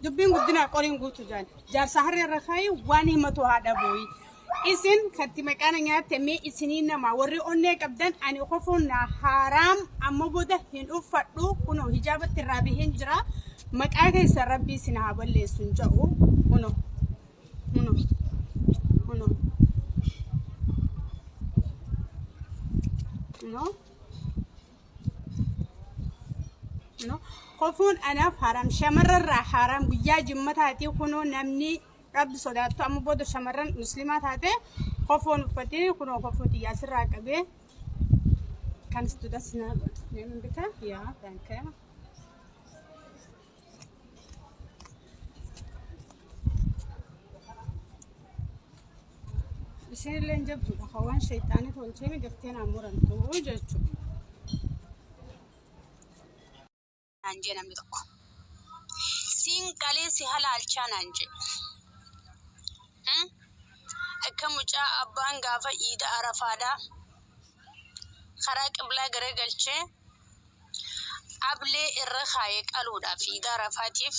Dubbiin guddinaa qoriin guutu jaan. Jaarsa harree irra kaayi waan himatu haa dhabuuyi. Isin katti maqaa na nyaatte mee isinii nama warri onnee qabdan ani kofoon na haaraam amma booda hin uffadhu kunoo hijaabatti irraa baheen jira maqaa keessan rabbii isin haa balleessu hin jedhu kunoo kunoo kunoo kunoo. No. Kofuun anaaf haram shamarrarraa haram guyyaa jimmataatii kunoo namni rabbi sodaattu amma booda shamarran muslimaa taate kofoon uffatee kunoo kofoo xiyyaa sirraa qabee kannst du das nehmen bitte? Ja, danke. Isheen illee jabduudha. Kan waan shayxaanii tolchee daftee naa murantu jechuudha. Naan jee namni tokko. Siin qalee si halaalchaa naan jee. Akka mucaa abbaan gaafa iida arafaadhaa karaa qiblaa garagalchee ablee irra kaaye qaluudhaaf iida arafaatiif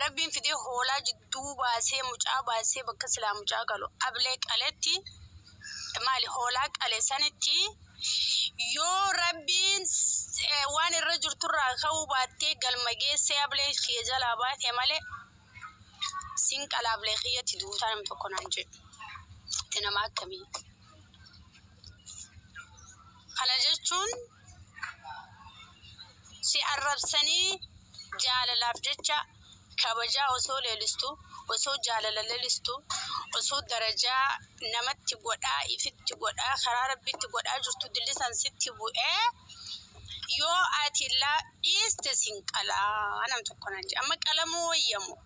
Rabbiin fidee hoolaa jidduu baasee mucaa baasee bakka silaa mucaa qalu ablee qaletti maali hoolaa qale sanitti yoo Rabbiin waan irra jirturraa ka'uu baattee galma geessee ablee kiyya jalaa baate malee sin qala ablee kiyyatti duutaa nam tokko naan jedhu. Ati nama akkamii? Kana jechuun si arrabsanii jaalalaaf jecha kabajaa osoo leelistu, osoo jaalala lelistu, osoo darajaa namatti godhaa, ifitti godhaa, karaa Rabbiitti godhaa jirtu dilli san sitti bu'ee yoo ati la dhiiste sin qalaa nam tokko naan jedhe. Amma qalamuu wayya moo?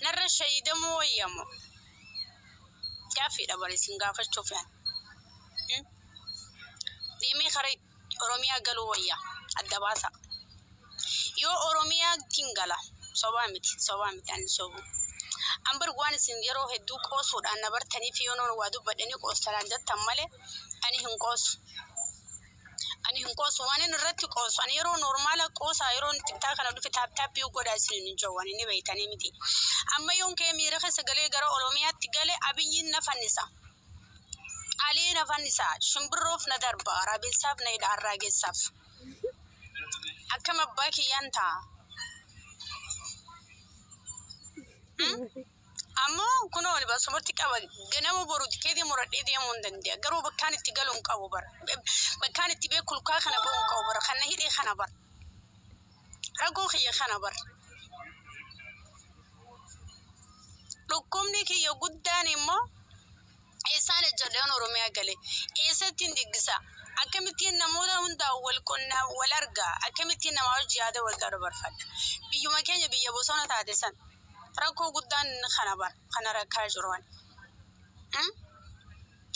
Narra shahiidamuu wayya moo? Gaaffiidha bar isin gaafachuuf ani. Deemee kara Oromiyaa galuu wayya. Adda baasa. Yoo Oromiyaattiin gala. Sobaa miti. Sobaa miti ani sobu. An bar waan isin yeroo hedduu qoosuudhaan na bartaniif yoo noon waa dubbadhanii qoostanaan jettan malee ani hin qoosu. Ani hin qoosu. Waan inni irratti qoosu. Ani yeroo noormaala qoosaa yeroo tiktaa kana dhufe taap taappii godhaa isin hin jiru. Ani ni beektanii miti. Amma yoon ka'ee miira keessa galee gara Oromiyaatti gale Abiyyiin na fannisa. Qalee na fannisa. Shimbirroof na darba. Waraabessaaf na hidha arraageessaaf. Akkam abbaa kiyyaan ta'a. Ammoo kunoo ani paaspoortii qaba. Ganama boru tikeetii muradhee deemuu hin danda'a. Garuu bakkaan itti galu hin qabu bara. Bakkaan itti beeku lukaa kana bahu hin qabu bara. Kan na hidhee kana bara. Rakkoo kiyya kana bara. Dhukkubni kiyya guddaan immoo eessaan ejjadha yoon Oromiyaa gale? Eessattiin diggisa? Akkamittiin namoota hundaan wal qunna wal arga? Akkamittiin namaa wajji yaada wal dabarfadha? Biyyuma keenya biyya bosona taate san rakkoo guddaan kana bara kana rakkaa jiru ani.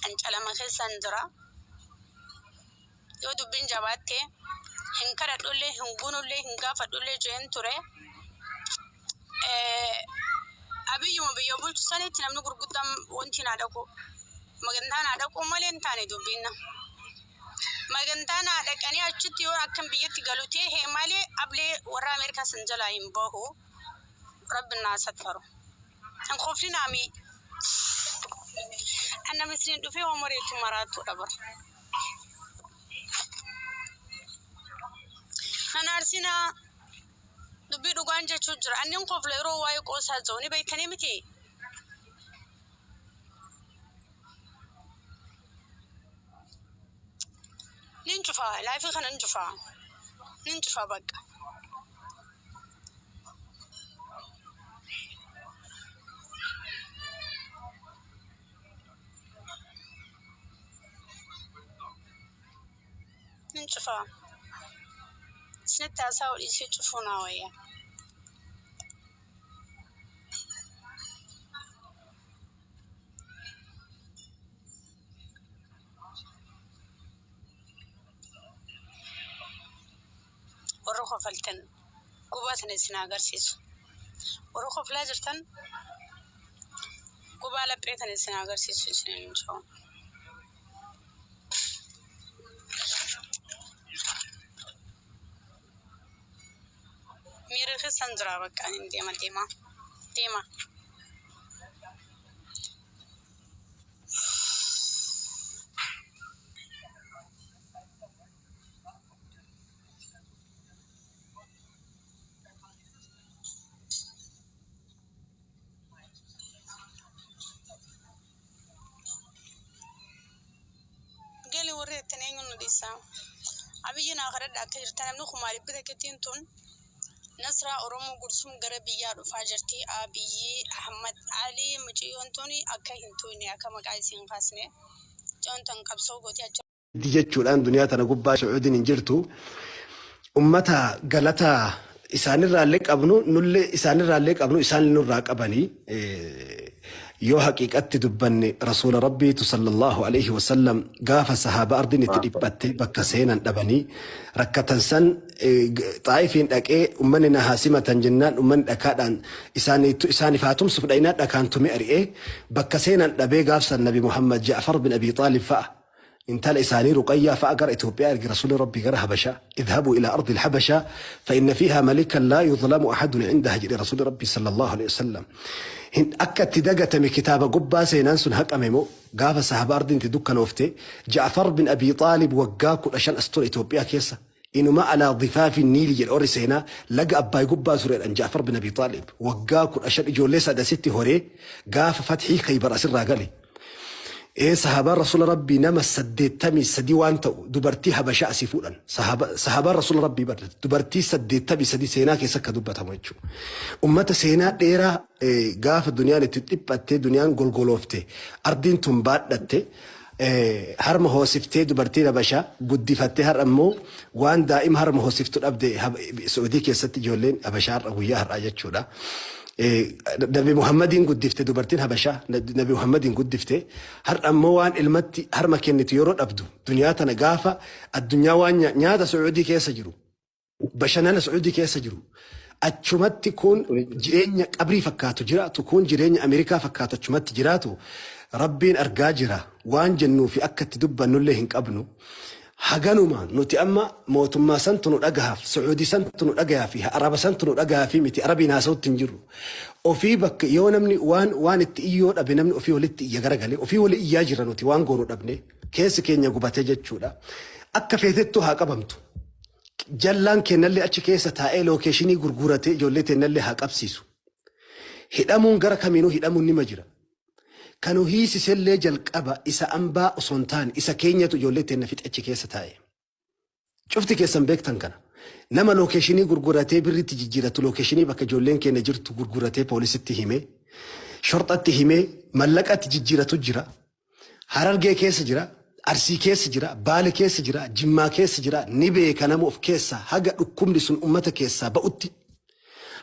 Cancalama keessan jira. Yoo dubbiin jabaatte hin kadhadhullee hin gunullee hin gaafadhullee jeen ture. Abiyyuma biyya bulchu sanitti namni gurguddaan wanti naa dhaqu magantaa naa dhaquu malee hin taane dubbiin na. Magantaa naa dhaqanii achitti yoo akkan biyyatti galu ta'e malee ablee warra Ameerikaa san jalaa hin bahu. Rabbi naa sattaru. Hin koflinaa mee. Anna misriin dhufee waan mareetu maraattuudha bara. Nan aarsinaa dubbii dhugaan jechuu jira. Anni hin kofla yeroo waa'ee qoosaa jiru ni beektanii miti. Nin cufaa laayifii kana nin cufaa nin cufaa bakka. Nin cufaa. Isinitti haasa'uu dhiisee cufuu naa wayya. Warra kofaltan gubaa sana isin haa agarsiisu. Warra koflaa jirtan gubaa laphee tana isin haa agarsiisu isiniin jedhu. Miirri keessan jira bakka ani deema deema deema. Gali warri jettan eenyuun nu dhiisa? Abiyyi naa kadhadha akka jirtan namni kumaa dhibbi takkittiin tun Nasraa Oromoo Gursum gara biyyaa dhufaa jirti. Abiyyi Ahmad Ali mucayyoon tun akka hin tuyne akka maqaa isiin kaasne. Mucayyoon tun qabsoo gootee achi jechuudhaan duniyaa tana gubbaa Su'uudiin hin jirtu. Ummata galata isaanirraallee qabnu nullee isaanirraallee qabnu isaan nurraa qabanii yoo haqiiqatti dubbanne rasuula rabbiitu sallallahu alaihi wasallam gaafa sahaaba ardiin itti dhiphatte bakka seenan dhabanii rakkatan san xaa'ifiin dhaqee ummanni na haa simatan jennaan ummanni dhakaadhaan isaaniif haa tumsuuf dhayinaa dhakaan tume ari'ee bakka seenan dhabee gaafsan nabi Muhammad Ja'far bin Abi Xaalib fa'a intala isaanii Ruqayyaa fa'a gara Itoophiyaa erge rasuulli Rabbii gara Habashaa idhabuu ilaa ardi al-Habashaa fa inna fiihaa malikan laa yuzlamu ahadun indaha jedhe rasuulli Rabbii sallallahu alaihi wasallam. Hin akka itti dagatame kitaaba gubbaa seenaan sun haqame moo gaafa sahaba ardiin itti dukkanoofte Ja'far bin Abii Xaalib waggaa 15 as ture Itoophiyaa keessa inuma alaa difaafi niili jedha warri seenaa laga Abbaay gubbaa turedhan Ja'far bin Abii Xaalib waggaa 15 ijoollee sadasitti horee gaafa fathii Khaybar asirraa gale. Ee sahaabaan rasuula rabbii nama 83 waan ta'u dubartii habashaa asii fuudhan. Sahaabaan rasuula rabbii bar dubartii 83 seenaa keessa akka dubbatamu jechuudha. Ummata seenaa dheeraa gaafa duniyaan itti dhiphattee duniyaan golgoloofte ardiin tun baadhatte harma hoosiftee dubartiin habashaa guddifattee har'a immoo waan daa'ima harma hoosiftu dhabde Saudii keessatti ijoolleen habashaa har'a guyyaa har'aa jechuudha. Nabi Muhammadiin guddifte dubartiin Habashaa Nabi Muhammadiin guddifte har'a immoo waan ilmatti harma kennitu yeroo dhabdu duniyaa tana gaafa addunyaa waan nyaata Su'uudii keessa jiru bashannana Su'uudii keessa jiru achumatti kun jireenya qabrii fakkaatu jiraatu kun jireenya Ameerikaa fakkaatu achumatti jiraatu Rabbiin argaa jira waan jennuu fi akka itti dubbannullee hin qabnu. Haganuma nuti amma mootummaa santu nu dhagahaaf, Su'uudii santu nu dhagayaa fi Araba santu nu dhagayaa fi miti Arabiin haasa'utti hin jirru. Ofii bakka yoo namni waan waan itti iyyoo dhabe namni ofii walitti iyya garagalee ofii wali iyyaa jirra nuti waan goonu dhabne keessi keenya gubatee jechuudha. Akka feetettuu haa qabamtu. Jallaan keennallee achi keessa taa'ee lookeeshinii gurguratee ijoollee teennallee haa qabsiisu. Hidhamuun gara kamiinuu hidhamuun nima jira. Ka nu hiisisellee jalqaba isa ambaa osoo hin taane isa keenyatu ijoollee teenna fixe achi keessa taa'e. Cufti keessan beektan kana. Nama lookeeshinii gurguratee birriitti jijjiiratu lookeeshinii bakka ijoolleen keenya jirtu gurguratee poolisitti himee shorxatti himee mallaqatti jijjiiratu jira. Harargee keessa jira, Arsii keessa jira, Baale keessa jira, Jimmaa keessa jira, ni beeka nama of keessaa haga dhukkubni sun ummata keessaa ba'utti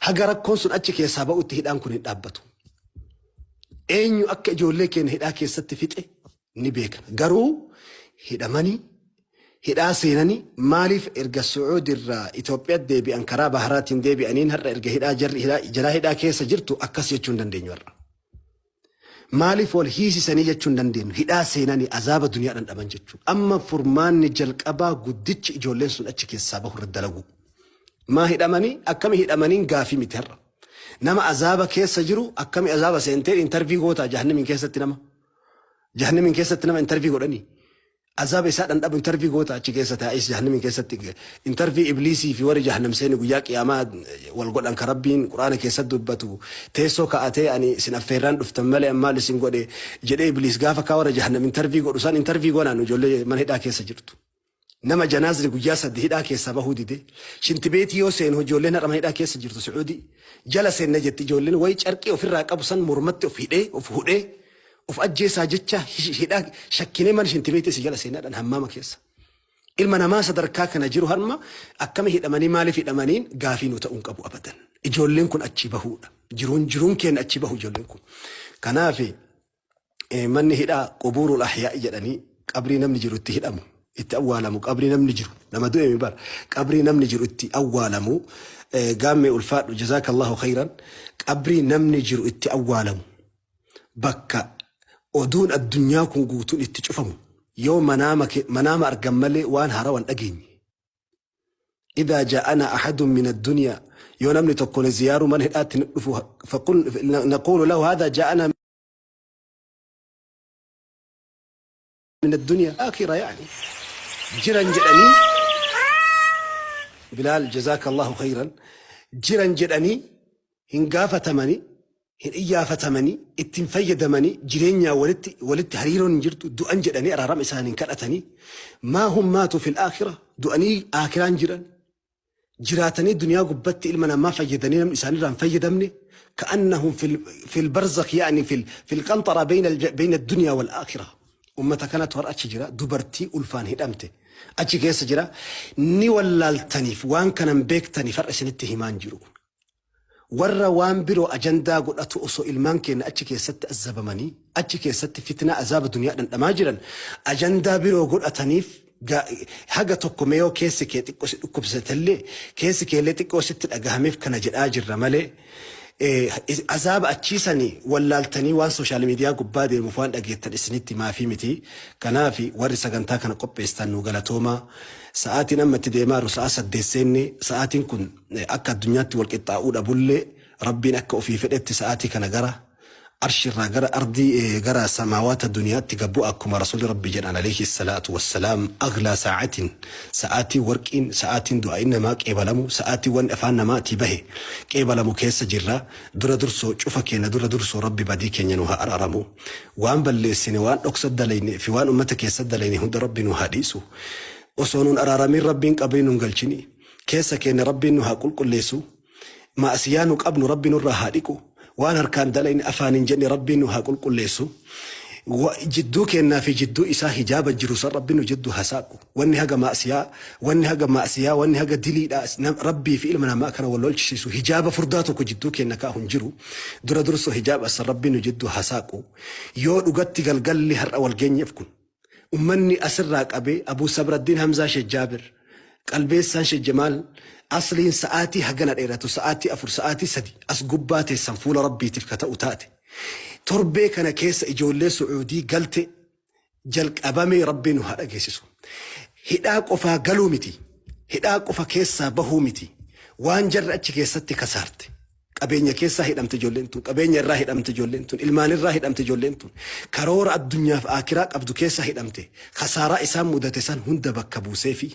haga rakkoon sun achi keessaa ba'utti hidhaan kun hin dhaabbatu. Eenyu akka ijoollee keenya hidhaa keessatti fixe ni beekna. Garuu hidhamanii hidhaa seenanii maaliif erga Su'uudi irraa Itoophiyaatti deebi'an karaa baharaatiin deebi'aniin har'a erga hidhaa jarri hidhaa jaraa hidhaa keessa jirtu akkas jechuu hin dandeenyu har'a. Maaliif wal hiisisanii jechuu hin dandeenyu. Hidhaa seenanii azaaba duniyaa dhandhaman jechuudha. Amma furmaanni jalqabaa guddichi ijoolleen sun achi keessaa bahu irra dalagu. Maa hidhamanii akkami hidhamaniin gaafii miti har'a. Nama azaaba keessa jiru akkami azaaba seentee intarvii gootaa jahannamiin keessatti nama. Jahannamiin keessatti nama intarvii godhanii. Azaaba isaa dhandhamu intarvii goota achi keessa taa'es jahannamiin keessatti intarvii ibliisii fi warri jahannam seeni guyyaa qiyaamaa wal godhan ka rabbiin quraana keessatti dubbatu teessoo kaa'atee ani isin affeerraan dhuftan malee maal isin godhe jedhee ibliis gaafa kaa warra jahannam intarvii godhu san intarvii goonaan ijoollee mana hidhaa keessa jirtu. Nama janaazni guyyaa sadii hidhaa keessaa bahuu dide. Shintibeetii yoo seenu ijoolleen har'a mana hidhaa keessa jirtu Su'uudii. Jala seenna jetti ijoolleen wayi carqii ofirraa qabu san mormatti of hidhee of hudhee of ajjeesaa jecha hidhaa shakkinee mana shintibeetii si jala seennaadhaan hammaama keessa. Ilma namaa sadarkaa kana jiru harma akkami hidhamanii maaliif hidhamaniin gaafii nu ta'uu hin qabu abadan. Ijoolleen kun achii bahuudha. Jiruun jiruun keenya achii bahu ijoolleen kun. Kanaaf manni hidhaa qubuurul ahyaa'i jedhanii qabrii namni jiru itti hidhamu itti awwaalamu qabrii namni jiru nama du'e mi bara qabrii namni jiru itti awwaalamu gaammee ulfaadhu jazaakallahu khayran qabrii namni jiru itti awwaalamu bakka oduun addunyaa kun guutuun itti cufamu yoo manaama argan malee waan haarawa hin dhageenye. Idaa jaa'anaa ahadun min addunyaa Yoo namni tokko nu ziyaaruu mana hidhaatti nu dhufu faqul naquulu lahu haadha jaa'ana min addunyaa aakhira yaani jiran jedhanii Bilaal jazaakallahu khayran jiran jedhanii hin gaafatamani hin iyyaafatamani itti hin fayyadamani jireenyaa walitti walitti hariiroon hin jirtu du'an jedhanii araarama isaanii hin kadhatanii maa hum maatu fil aakhira du'anii aakhiraan jiran jiraatanii duniyaa gubbatti ilma namaa fayyadanii namni isaanirraa hin fayyadamne ka'annahum fil barzakh yaani fil qanxara bayna ad-dunya wal aakhira ummata kanatu har'a achi jira dubartii ulfaan hidhamte achi keessa jira ni wallaaltaniif waan kanan beektaniif har'a isinitti himaan jiru warra waan biroo ajandaa godhatu osoo ilmaan keenya achi keessatti azabamanii achi keessatti fitnaa azaaba duniyaa dhandhamaa jiran ajandaa biroo godhataniif haga tokko mee yoo keessi kee xiqqoo si dhukkubsatellee keessi keellee xiqqoo sitti dhagahameef kana jedhaa jirra malee azaaba achiisanii wallaaltanii waan social media gubbaa deemuuf waan dhageettan isinitti maafii miti. Kanaaf warri sagantaa kana qopheessitan nu galatoomaa. Sa'aatiin amma itti deemaa jiru sa'a 8 seenne sa'aatiin kun akka addunyaatti wal qixxaa'uu dhabullee Rabbiin akka ofii fedhetti sa'aatii kana gara arshirraa gara ardii gara samaawaata duniyaatti gad bu'a akkuma rasuulli Rabbii jedhan alayhi salaatu wassalaam aglaa sa'aatiin sa'aatii warqiin sa'aatiin du'aa'iin namaa qeebalamu sa'aatii wanni afaan namaatii bahe qeebalamu keessa jirra dura dursoo cufa keenya dura dursoo Rabbi badii keenya nu haa araaramu waan balleessine waan dhoksa dalayne fi waan ummata keessa dalayne hunda Rabbi nu haa dhiisu osoo nun araaramiin Rabbiin qabrii nun galchini keessa keenya Rabbiin nu haa qulqulleessu Ma'asiyaa nu qabnu Rabbi nurraa haa dhiqu. Waan harkaan dalayne afaan hin jenne Rabbiin nu haa qulqulleessu. Jidduu keennaa fi jidduu isaa hijaaba jiru san Rabbi nu jidduu haa saaqu. Wanni haga ma'asiyaa, wanni haga ma'asiyaa, wanni haga diliidha Rabbii fi ilma namaa kana wal lolchisiisu hijaaba furdaa tokko jidduu keenna kaa'u hin jiru. Dura dursoo hijaaba san Rabbi nu jidduu haa saaqu. Yoo dhugatti galgalli har'a wal geenyeef kun Ummanni asirraa qabee Abuu Sabraddiin Hamzaa Sheek Jaabir, Qalbeessaan Sheek Jamaal asliin sa'aatii hagana dheeratu sa'aatii 4 sa'aatii 3 as gubbaa teessan fuula Rabbiitiif ka ta'u taate. Torbee kana keessa ijoollee Su'uudii galte jalqabamee Rabbiin nu haa dhageessisu. Hidhaa qofaa galuu miti. Hidhaa qofa keessaa bahuu miti. Waan jarri achi keessatti kasaarte. Qabeenya keessaa hidhamte ijoolleen tun, qabeenya irraa hidhamte ijoolleen tun, ilmaan irraa hidhamte ijoolleen tun, karoora addunyaaf aakiraa qabdu keessaa hidhamte, kasaaraa isaan mudate san hunda bakka buuseefi.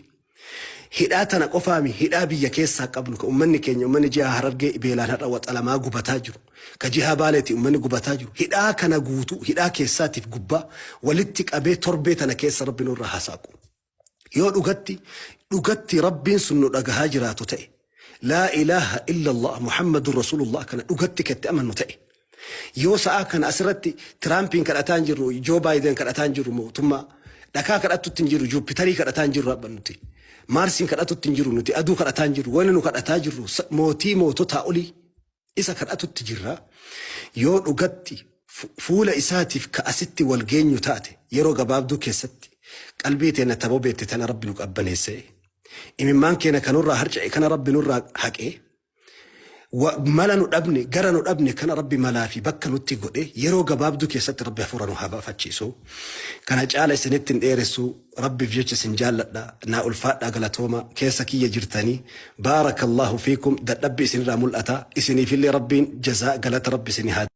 Hidhaa tana qofaami hidhaa biyya keessaa qabnu ka ummanni keenya ummanni jiha Harargee beelaan har'a waxalamaa gubataa jiru, ka jiha Baaleeti ummanni gubataa jiru. Hidhaa kana guutuu hidhaa keessaatiif gubbaa walitti qabee torbee tana keessa Rabbi nurraa haa saaqu. Yoo dhugatti dhugatti Rabbiin sun nu dhagahaa jiraatu ta'e, laa ilaaha illallah Muhammadun Rasuulullah kana dhugatti katti amannu ta'e, yoo sa'aa kana asirratti Tiraampiin kadhataa hin jirru, Joo Baayiden kadhataa hin jirru, mootummaa dhakaa kadhattutti hin jirru, Juupitarii kadhataa hin jirru abba nuti. Maarsiin kadhatutti hin jirru nuti, aduu kadhataa hin jirru, wanni nu kadhataa jirru mootii moototaa olii isa kadhatutti jirra. Yoo dhugatti fuula isaatiif ka asitti wal geenyu taate yeroo gabaabduu keessatti qalbii teenna ta bobeette tana Rabbi nu qabbaneessee imimmaan keenya ka nurraa harca'e kana Rabbi nurraa haqee mala nu dhabne gara nu dhabne kana Rabbi malaa fi bakka nutti godhe yeroo gabaabduu keessatti Rabbi hafuura nu haa baafachiisu. Kana caala isinitti hin dheeressu Rabbiif jecha isin jaalladha naa ulfaadhaa galatooma keessa kiyya jirtanii baarakallahu fiikum dadhabbi isinirraa mul'ata isiniifillee Rabbiin jazaa galata Rabbi isinii haa.